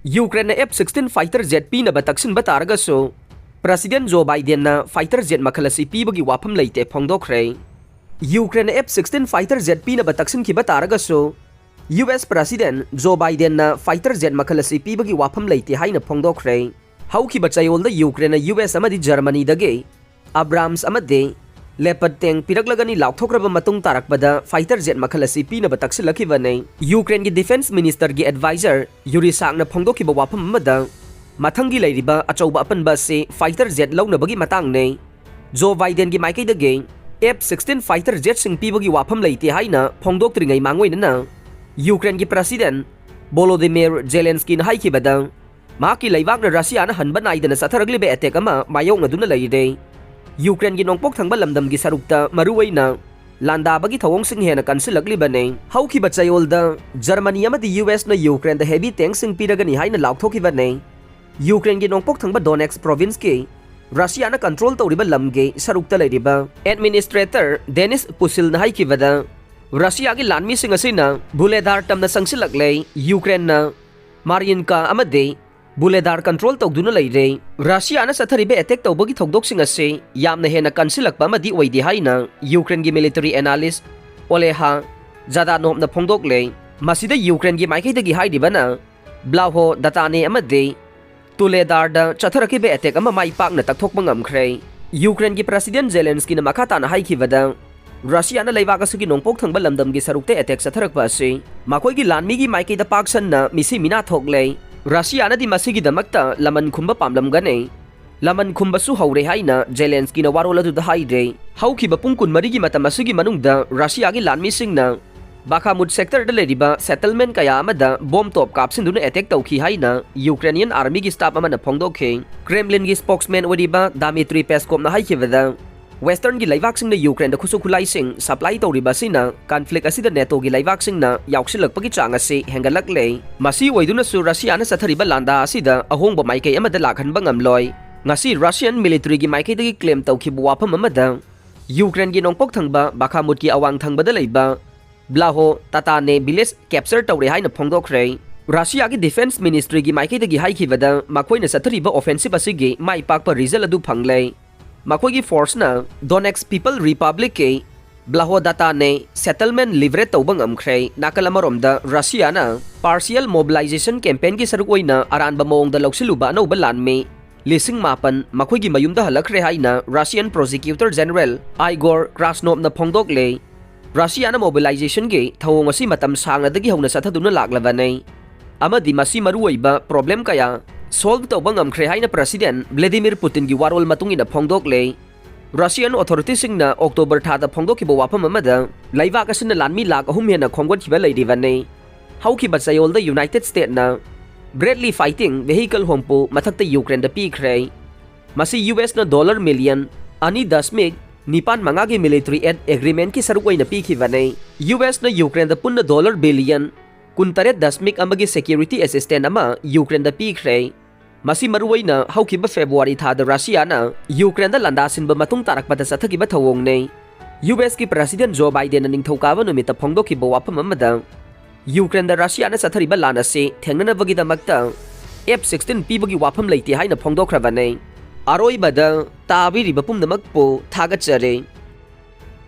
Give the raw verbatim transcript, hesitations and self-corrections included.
ꯌꯨꯀ꯭ꯔꯦꯟꯅ F sixteen fighter jet ꯄꯤꯅꯕ ꯇꯛꯁꯤꯟꯕ ꯇꯥꯔꯒꯁꯨ, ꯄ꯭ꯔꯁꯤꯗꯦꯟ ꯖꯣ ꯕꯥꯏꯗꯦꯟꯅ ꯐꯥꯏꯇꯔ ꯖꯦꯠ ꯃꯈꯜ ꯑꯁꯤ ꯄꯤꯕꯒꯤ ꯋꯥꯐꯝ ꯂꯩꯇꯦ ꯐꯣꯡꯗꯣꯛꯈ꯭ꯔꯦ꯫ ꯌꯨꯀ꯭ꯔꯦꯟꯅ ꯑꯦꯐ ꯁꯤꯛꯁꯇꯤꯟ ꯐꯥꯏꯇꯔ ꯖꯦꯠ ꯄꯤꯅꯕ ꯇꯛꯁꯤꯟꯈꯤꯕ ꯇꯥꯔꯒꯁꯨ, ꯌꯨ ꯑꯦꯁ ꯄ꯭ꯔꯁꯤꯗꯦꯟ ꯖꯣ ꯕꯥꯏꯗꯦꯟꯅ ꯐꯥꯏꯇꯔ ꯖꯦꯠ ꯃꯈꯜ ꯑꯁꯤ ꯄꯤꯕꯒꯤ ꯋꯥꯐꯝ ꯂꯩꯇꯦ ꯍꯥꯏꯅ ꯐꯣꯡꯗꯣꯛꯈ꯭ꯔꯦ꯫ ꯍꯧꯈꯤꯕ ꯆꯌꯣꯜꯗ ꯌꯨꯀ꯭ꯔꯦꯟꯅ ꯌꯨ ꯑꯦꯁ ꯑꯃꯗꯤ ꯖꯔꯃꯅꯤꯗꯒꯤ ꯑꯕ꯭ꯔꯥꯝꯁ ꯑꯃꯗꯤ ꯂꯦꯄꯔꯗ ꯇꯦꯡ ꯄꯤꯔꯛꯂꯒꯅꯤ ꯂꯥꯎꯊꯣꯛꯈ꯭ꯔꯕ ꯃꯇꯨꯡ ꯇꯥꯔꯛꯄꯗ ꯐꯥꯏꯇꯔ ꯖꯦꯠ ꯃꯈꯜ ꯑꯁꯤ ꯄꯤꯅꯕ ꯇꯛꯁꯤꯜꯂꯛꯈꯤꯕꯅꯤ꯫ ꯌꯨꯀ꯭ꯔꯦꯟꯒꯤ ꯗꯤꯐꯦꯟꯁ ꯃꯤꯅꯤꯁꯇꯔꯒꯤ ꯑꯦꯗꯚꯥꯏꯖꯔ ꯌꯨꯔꯤ ꯁꯥꯛꯅ ꯐꯣꯡꯗꯣꯛꯈꯤꯕ ꯋꯥꯐꯝ ꯑꯃꯗ, ꯃꯊꯪꯒꯤ ꯂꯩꯔꯤꯕ ꯑꯆꯧꯕ ꯑꯄꯟꯕ ꯑꯁꯤ ꯐꯥꯏꯇꯔ ꯖꯦꯠ ꯂꯧꯅꯕꯒꯤ ꯃꯇꯥꯡꯅꯤ꯫ ꯖꯣ ꯕꯥꯏꯗꯦꯟꯒꯤ ꯃꯥꯏꯀꯩꯗꯒꯤ ꯑꯦꯐ ꯁꯤꯛꯁꯇꯤꯟ ꯐꯥꯏꯇꯔ ꯖꯦꯠꯁꯤꯡ ꯄꯤꯕꯒꯤ ꯋꯥꯐꯝ ꯂꯩꯇꯦ ꯍꯥꯏꯅ ꯐꯣꯡꯗꯣꯛꯇ꯭ꯔꯤꯉꯩ ꯃꯥꯡꯑꯣꯏꯅꯅ ꯌꯨꯀ꯭ꯔꯦꯟꯒꯤ ꯄ꯭ꯔꯁꯤꯗꯦꯟ ꯚꯣꯂꯣꯗꯤꯃꯤꯔ ꯖꯦꯂꯦꯟꯁꯀꯤꯅ ꯍꯥꯏꯈꯤꯕꯗ, ꯃꯍꯥꯛꯀꯤ ꯂꯩꯕꯥꯛꯅ ꯔꯁꯤꯌꯥꯅ ꯍꯟꯕ ꯅꯥꯏꯗꯅ ꯆꯠꯊꯔꯛꯂꯤꯕ ꯑꯦꯇꯦꯛ ꯑꯃ ꯃꯥꯌꯣꯛꯅꯗꯨꯅ ꯂꯩꯔꯦ꯫ ꯌꯨꯀ꯭ꯔꯦꯟꯒꯤ ꯅꯣꯡꯄꯣꯛ ꯊꯪꯕ ꯂꯝꯗꯝꯒꯤ ꯁꯔꯨꯛꯇ ꯃꯔꯨꯑꯣꯏꯅ ꯂꯥꯟꯗꯥꯕꯒꯤ ꯊꯧꯑꯣꯡꯁꯤꯡ ꯍꯦꯟꯅ ꯀꯟꯁꯤꯜꯂꯛꯂꯤꯕꯅꯤ꯫ ꯍꯧꯈꯤꯕ ꯆꯌꯣꯜꯗ ꯖꯔꯃꯅꯤ ꯑꯃꯗꯤ ꯌꯨ ꯑꯦꯁꯅ ꯌꯨꯀ꯭ꯔꯦꯟꯗ ꯍꯦꯚꯤ ꯇꯦꯡꯁꯤꯡ ꯄꯤꯔꯒꯅꯤ ꯍꯥꯏꯅ ꯂꯥꯎꯊꯣꯛꯈꯤꯕꯅꯤ꯫ ꯌꯨꯀ꯭ꯔꯦꯟꯒꯤ ꯅꯣꯡꯄꯣꯛ ꯊꯪꯕ ꯗꯣꯅꯦꯠꯁ ꯄ꯭ꯔꯣꯚꯤꯟꯁꯀꯤ ꯔꯁꯤꯌꯥꯅ ꯀꯟꯇ꯭ꯔꯣꯜ ꯇꯧꯔꯤꯕ ꯂꯝꯒꯤ ꯁꯔꯨꯛꯇ ꯂꯩꯔꯤꯕ ꯑꯦꯗꯃꯤꯅꯤꯁꯇ꯭ꯔꯦꯇꯔ ꯗꯦꯅꯤꯁ ꯄꯨꯁꯤꯜꯅ ꯍꯥꯏꯈꯤꯕꯗ, ꯔꯁꯤꯌꯥꯒꯤ ꯂꯥꯟꯃꯤꯁꯤꯡ ꯑꯁꯤꯅ ꯚꯨꯂꯦꯗꯥꯔ ꯇꯝꯅ ꯆꯪꯁꯤꯜꯂꯛꯂꯦ꯫ ꯌꯨꯀ꯭ꯔꯦꯟꯅ ꯃꯥꯔꯤꯟꯀꯥ ꯑꯃꯗꯤ ꯚꯨꯂꯦꯗꯥꯔ ꯀꯟꯇ꯭ꯔꯣꯜ ꯇꯧꯗꯨꯅ ꯂꯩꯔꯦ꯫ ꯔꯁꯤꯌꯥꯅ ꯆꯠꯊꯔꯤꯕ ꯑꯦꯇꯦꯛ ꯇꯧꯕꯒꯤ ꯊꯧꯗꯣꯛꯁꯤꯡ ꯑꯁꯤ ꯌꯥꯝꯅ ꯍꯦꯟꯅ ꯀꯟꯁꯤꯜꯂꯛꯄ ꯑꯃꯗꯤ ꯑꯣꯏꯗꯦ ꯍꯥꯏꯅ ꯌꯨꯀ꯭ꯔꯦꯟꯒꯤ ꯃꯤꯂꯤꯇꯔꯤ ꯑꯦꯅꯥꯂꯤꯁ ꯑꯣꯂꯦꯍꯥ ꯖꯥꯗꯥꯅꯣꯞꯅ ꯐꯣꯡꯗꯣꯛꯂꯦ꯫ ꯃꯁꯤꯗ ꯌꯨꯀ꯭ꯔꯦꯟꯒꯤ ꯃꯥꯏꯀꯩꯗꯒꯤ ꯍꯥꯏꯔꯤꯕꯅ ꯕ꯭ꯂꯥꯍꯣ ꯗꯇꯥꯅꯦ ꯑꯃꯗꯤ ꯇꯨꯂꯦꯗꯥꯔꯗ ꯆꯠꯊꯔꯛꯈꯤꯕ ꯑꯦꯇꯦꯛ ꯑꯃ ꯃꯥꯏ ꯄꯥꯛꯅ ꯇꯛꯊꯣꯛꯄ ꯉꯝꯈ꯭ꯔꯦ꯫ ꯌꯨꯀ꯭ꯔꯦꯟꯒꯤ ꯄ꯭ꯔꯁꯤꯗꯦꯟ ꯖꯦꯂꯦꯟꯁꯀꯤꯅ ꯃꯈꯥ ꯇꯥꯅ ꯍꯥꯏꯈꯤꯕꯗ, ꯔꯁꯤꯌꯥꯅ ꯂꯩꯕꯥꯛ ꯑꯁꯤꯒꯤ ꯅꯣꯡꯄꯣꯛ ꯊꯪꯕ ꯂꯝꯗꯝꯒꯤ ꯁꯔꯨꯛꯇ ꯑꯦꯇꯦꯛ ꯆꯠꯊꯔꯛꯄ ꯑꯁꯤ ꯃꯈꯣꯏꯒꯤ ꯂꯥꯟꯃꯤꯒꯤ ꯃꯥꯏꯀꯩꯗ ꯄꯥꯛ ꯁꯟꯅ ꯃꯤꯁꯤ ꯃꯤꯅꯥ ꯊꯣꯛꯂꯦ꯫ ꯔꯁꯤꯌꯥꯅꯗꯤ ꯃꯁꯤꯒꯤꯗꯃꯛꯇ ꯂꯃꯟ ꯈꯨꯝꯕ ꯄꯥꯝꯂꯝꯒꯅꯤ꯫ ꯂꯃꯟ ꯈꯨꯝꯕꯁꯨ ꯍꯧꯔꯦ ꯍꯥꯏꯅ ꯖꯦꯂꯦꯟꯁꯀꯤꯅ ꯋꯥꯔꯣꯜ ꯑꯗꯨꯗ ꯍꯥꯏꯔꯦ꯫ ꯍꯧꯈꯤꯕ ꯄꯨꯡ ꯀꯨꯟꯃꯔꯤꯒꯤ ꯃꯇꯝ ꯑꯁꯤꯒꯤ ꯃꯅꯨꯡꯗ ꯔꯁꯤꯌꯥꯒꯤ ꯂꯥꯟꯃꯤꯁꯤꯡꯅ ꯕꯥꯈꯥꯃꯨꯠ ꯁꯦꯛꯇꯔꯗ ꯂꯩꯔꯤꯕ ꯁꯦꯇꯜꯃꯦꯟ ꯀꯌꯥ ꯑꯃꯗ ꯕꯣꯝ ꯇꯣꯞ ꯀꯥꯞꯁꯤꯟꯗꯨꯅ ꯑꯦꯇꯦꯛ ꯇꯧꯈꯤ ꯍꯥꯏꯅ ꯌꯨꯀ꯭ꯔꯦꯅꯤꯌꯟ ꯑꯥꯔꯃꯤꯒꯤ ꯁ꯭ꯇꯥꯐ ꯑꯃꯅ ꯐꯣꯡꯗꯣꯛꯈꯤ꯫ ꯀ꯭ꯔꯦꯝꯂꯤꯟꯒꯤ ꯁ꯭ꯄꯣꯛꯁꯃꯦꯟ ꯑꯣꯏꯔꯤꯕ ꯗꯥꯃꯤꯇ꯭ꯔꯤ ꯄꯦꯁꯀꯣꯞꯅ ꯍꯥꯏꯈꯤꯕꯗ, ꯋꯦꯁꯇꯔꯟꯒꯤ ꯂꯩꯕꯥꯛꯁꯤꯡꯅ ꯌꯨꯀ꯭ꯔꯦꯟꯗ ꯈꯨꯠꯁꯨ ꯈꯨꯠꯂꯥꯏꯁꯤꯡ ꯁꯄ꯭ꯂꯥꯏ ꯇꯧꯔꯤꯕ ꯑꯁꯤꯅ ꯀꯟꯐ꯭ꯂꯤꯛ ꯑꯁꯤꯗ ꯅꯦꯇꯣꯒꯤ ꯂꯩꯕꯥꯛꯁꯤꯡꯅ ꯌꯥꯎꯁꯤꯜꯂꯛꯄꯒꯤ ꯆꯥꯡ ꯑꯁꯤ ꯍꯦꯟꯒꯠꯂꯛꯂꯦ꯫ ꯃꯁꯤ ꯑꯣꯏꯗꯨꯅꯁꯨ ꯔꯁꯤꯌꯥꯅ ꯆꯠꯊꯔꯤꯕ ꯂꯥꯟꯗꯥ ꯑꯁꯤꯗ ꯑꯍꯣꯡꯕ ꯃꯥꯏꯀꯩ ꯑꯃꯗ ꯂꯥꯛꯍꯟꯕ ꯉꯝꯂꯣꯏ꯫ ꯉꯁꯤ ꯔꯁꯤꯌꯟ ꯃꯤꯂꯤꯇꯔꯤꯒꯤ ꯃꯥꯏꯀꯩꯗꯒꯤ ꯀ꯭ꯂꯦꯝ ꯇꯧꯈꯤꯕ ꯋꯥꯐꯝ ꯑꯃꯗ, ꯌꯨꯀ꯭ꯔꯦꯟꯒꯤ ꯅꯣꯡꯄꯣꯛ ꯊꯪꯕ ꯕꯥꯈꯥꯃꯨꯠꯀꯤ ꯑꯋꯥꯡ ꯊꯪꯕꯗ ꯂꯩꯕ ꯕ꯭ꯂꯥꯍꯣ ꯇꯥꯇꯥꯅꯦ ꯚꯤꯂꯦꯖ ꯀꯦꯞꯆꯔ ꯇꯧꯔꯦ ꯍꯥꯏꯅ ꯐꯣꯡꯗꯣꯛꯈ꯭ꯔꯦ꯫ ꯔꯁꯤꯌꯥꯒꯤ ꯗꯤꯐꯦꯟꯁ ꯃꯤꯅꯤꯁꯇ꯭ꯔꯤꯒꯤ ꯃꯥꯏꯀꯩꯗꯒꯤ ꯍꯥꯏꯈꯤꯕꯗ, ꯃꯈꯣꯏꯅ ꯆꯠꯊꯔꯤꯕ ꯑꯣꯐꯦꯟꯁꯤꯞ ꯑꯁꯤꯒꯤ ꯃꯥꯏ ꯄꯥꯛꯄ ꯔꯤꯖꯜ ꯑꯗꯨ ꯐꯪꯂꯦ꯫ ꯃꯈꯣꯏꯒꯤ ꯐꯣꯔꯁꯅ ꯗꯣꯅꯦꯠꯁ ꯄꯤꯄꯜ ꯔꯤꯄꯕ꯭ꯂꯤꯛꯀꯤ ꯕ꯭ꯂꯥꯍꯣꯗꯥꯇꯥꯅꯦ ꯁꯦꯇꯜꯃꯦꯟ ꯂꯤꯕꯔꯦꯠ ꯇꯧꯕ ꯉꯝꯈ꯭ꯔꯦ꯫ ꯅꯥꯀꯜ ꯑꯃꯔꯣꯝꯗ, ꯔꯁꯤꯌꯥꯅ ꯄꯥꯔꯁꯤꯌꯦꯜ ꯃꯣꯕꯤꯂꯥꯏꯖꯦꯁꯟ ꯀꯦꯝꯄꯦꯟꯒꯤ ꯁꯔꯨꯛ ꯑꯣꯏꯅ ꯑꯔꯥꯟꯕ ꯃꯑꯣꯡꯗ ꯂꯧꯁꯤꯜꯂꯨꯕ ꯑꯅꯧꯕ ꯂꯥꯟꯃꯤ ꯂꯤꯁꯤꯡ ꯃꯥꯄꯟ ꯃꯈꯣꯏꯒꯤ ꯃꯌꯨꯝꯗ ꯍꯜꯂꯛꯈ꯭ꯔꯦ ꯍꯥꯏꯅ ꯔꯁꯤꯌꯥꯟ ꯄ꯭ꯔꯣꯁꯤꯀ꯭ꯌꯨꯇꯔ ꯖꯦꯅꯔꯦꯜ ꯑꯥꯏꯒꯣꯔ ꯀ꯭ꯔꯥꯁꯅꯣꯞꯅ ꯐꯣꯡꯗꯣꯛꯂꯦ꯫ ꯔꯁꯤꯌꯥꯅ ꯃꯣꯕꯤꯂꯥꯏꯖꯦꯁꯟꯒꯤ ꯊꯧꯑꯣꯡ ꯑꯁꯤ ꯃꯇꯝ ꯁꯥꯡꯅꯗꯒꯤ ꯍꯧꯅ ꯆꯠꯊꯗꯨꯅ ꯂꯥꯛꯂꯕꯅꯤ ꯑꯃꯗꯤ ꯃꯁꯤ ꯃꯔꯨꯑꯣꯏꯕ ꯄ꯭ꯔꯣꯕ꯭ꯂꯦꯝ ꯀꯌꯥ ꯁꯣꯜꯚ ꯇꯧꯕ ꯉꯝꯈ꯭ꯔꯦ ꯍꯥꯏꯅ ꯄ꯭ꯔꯦꯁꯤꯗꯦꯟꯠ ꯚ꯭ꯂꯦꯗꯤꯃꯤꯔ ꯄꯨꯇꯤꯟꯒꯤ ꯋꯥꯔꯣꯜ ꯃꯇꯨꯡ ꯏꯟꯅ ꯐꯣꯡꯗꯣꯛꯂꯦ꯫ ꯔꯁꯤꯌꯥꯟ ꯑꯣꯊꯣꯔꯤꯇꯤꯁꯤꯡꯅ ꯑꯣꯛꯇꯣꯕꯔ ꯊꯥꯗ ꯐꯣꯡꯗꯣꯛꯈꯤꯕ ꯋꯥꯐꯝ ꯑꯃꯗ, ꯂꯩꯕꯥꯛ ꯑꯁꯤꯅ ꯂꯥꯟꯃꯤ ꯂꯥꯈ ꯑꯍꯨꯝ ꯍꯦꯟꯅ ꯈꯣꯝꯒꯠꯈꯤꯕ ꯂꯩꯔꯤꯕꯅꯤ꯫ ꯍꯧꯈꯤꯕ ꯆꯌꯣꯜꯗ ꯌꯨꯅꯥꯏꯇꯦꯗ ꯁ꯭ꯇꯦꯠꯅ ꯕ꯭ꯔꯦꯗꯂꯤ ꯐꯥꯏꯇꯤꯡ ꯚꯦꯍꯤꯀꯜ ꯍꯨꯝꯐꯨ ꯃꯊꯛꯇ ꯌꯨꯀ꯭ꯔꯦꯟꯗ ꯄꯤꯈ꯭ꯔꯦ꯫ ꯃꯁꯤ ꯌꯨ ꯑꯦꯁꯅ ꯗꯣꯂꯔ ꯃꯤꯂꯤꯌꯟ ꯑꯅꯤ ꯗꯁꯃꯤꯛ ꯅꯤꯄꯥꯟ ꯃꯉꯥꯒꯤ ꯃꯤꯂꯤꯇꯔꯤ ꯑꯦꯗ ꯑꯦꯒ꯭ꯔꯤꯃꯦꯟꯠꯀꯤ ꯁꯔꯨꯛ ꯑꯣꯏꯅ ꯄꯤꯈꯤꯕꯅꯤ꯫ ꯌꯨ ꯑꯦꯁꯅ ꯌꯨꯀ꯭ꯔꯦꯟꯗ ꯄꯨꯟꯅ ꯗꯣꯂꯔ ꯕꯤꯂꯤꯌꯟ ꯀꯨꯟꯇꯔꯦꯠ ꯗꯁꯃꯤꯛ ꯑꯃꯒꯤ ꯁꯦꯀ꯭ꯌꯨꯔꯤꯇꯤ ꯑꯦꯁꯤꯁꯇꯦꯟꯠ ꯑꯃ ꯌꯨꯀ꯭ꯔꯦꯟꯗ ꯄꯤꯈ꯭ꯔꯦ꯫ ꯃꯁꯤ ꯃꯔꯨꯑꯣꯏꯅ ꯍꯧꯈꯤꯕ ꯐꯦꯕ꯭ꯔꯨꯋꯥꯔꯤ ꯊꯥꯗ ꯔꯁꯤꯌꯥꯅ ꯌꯨꯀ꯭ꯔꯦꯟꯗ ꯂꯥꯟꯗꯥꯁꯤꯟꯕ ꯃꯇꯨꯡ ꯇꯥꯔꯛꯄꯗ ꯆꯠꯊꯈꯤꯕ ꯊꯧꯑꯣꯡꯅꯤ꯫ ꯌꯨ ꯑꯦꯁꯀꯤ ꯄ꯭ꯔꯦꯁꯤꯗꯦꯟꯠ ꯖꯣ ꯕꯥꯏꯗꯦꯟꯅ ꯅꯤꯡꯊꯧꯀꯥꯕ ꯅꯨꯃꯤꯠꯇ ꯐꯣꯡꯗꯣꯛꯈꯤꯕ ꯋꯥꯐꯝ ꯑꯃꯗ, ꯌꯨꯀ꯭ꯔꯦꯟꯗ ꯔꯁꯤꯌꯥꯅ ꯆꯠꯊꯔꯤꯕ ꯂꯥꯟ ꯑꯁꯤ ꯊꯦꯡꯅꯅꯕꯒꯤꯗꯃꯛꯇ ꯑꯦꯐ ꯁꯤꯛꯁꯇꯤꯟ ꯄꯤꯕꯒꯤ ꯋꯥꯐꯝ ꯂꯩꯇꯦ ꯍꯥꯏꯅ ꯐꯣꯡꯗꯣꯛꯈ꯭ꯔꯕꯅꯤ꯫ ꯑꯔꯣꯏꯕꯗ, ꯇꯥꯕꯤꯔꯤꯕ ꯄꯨꯝꯅꯃꯛꯄꯨ ꯊꯥꯒꯠꯆꯔꯤ꯫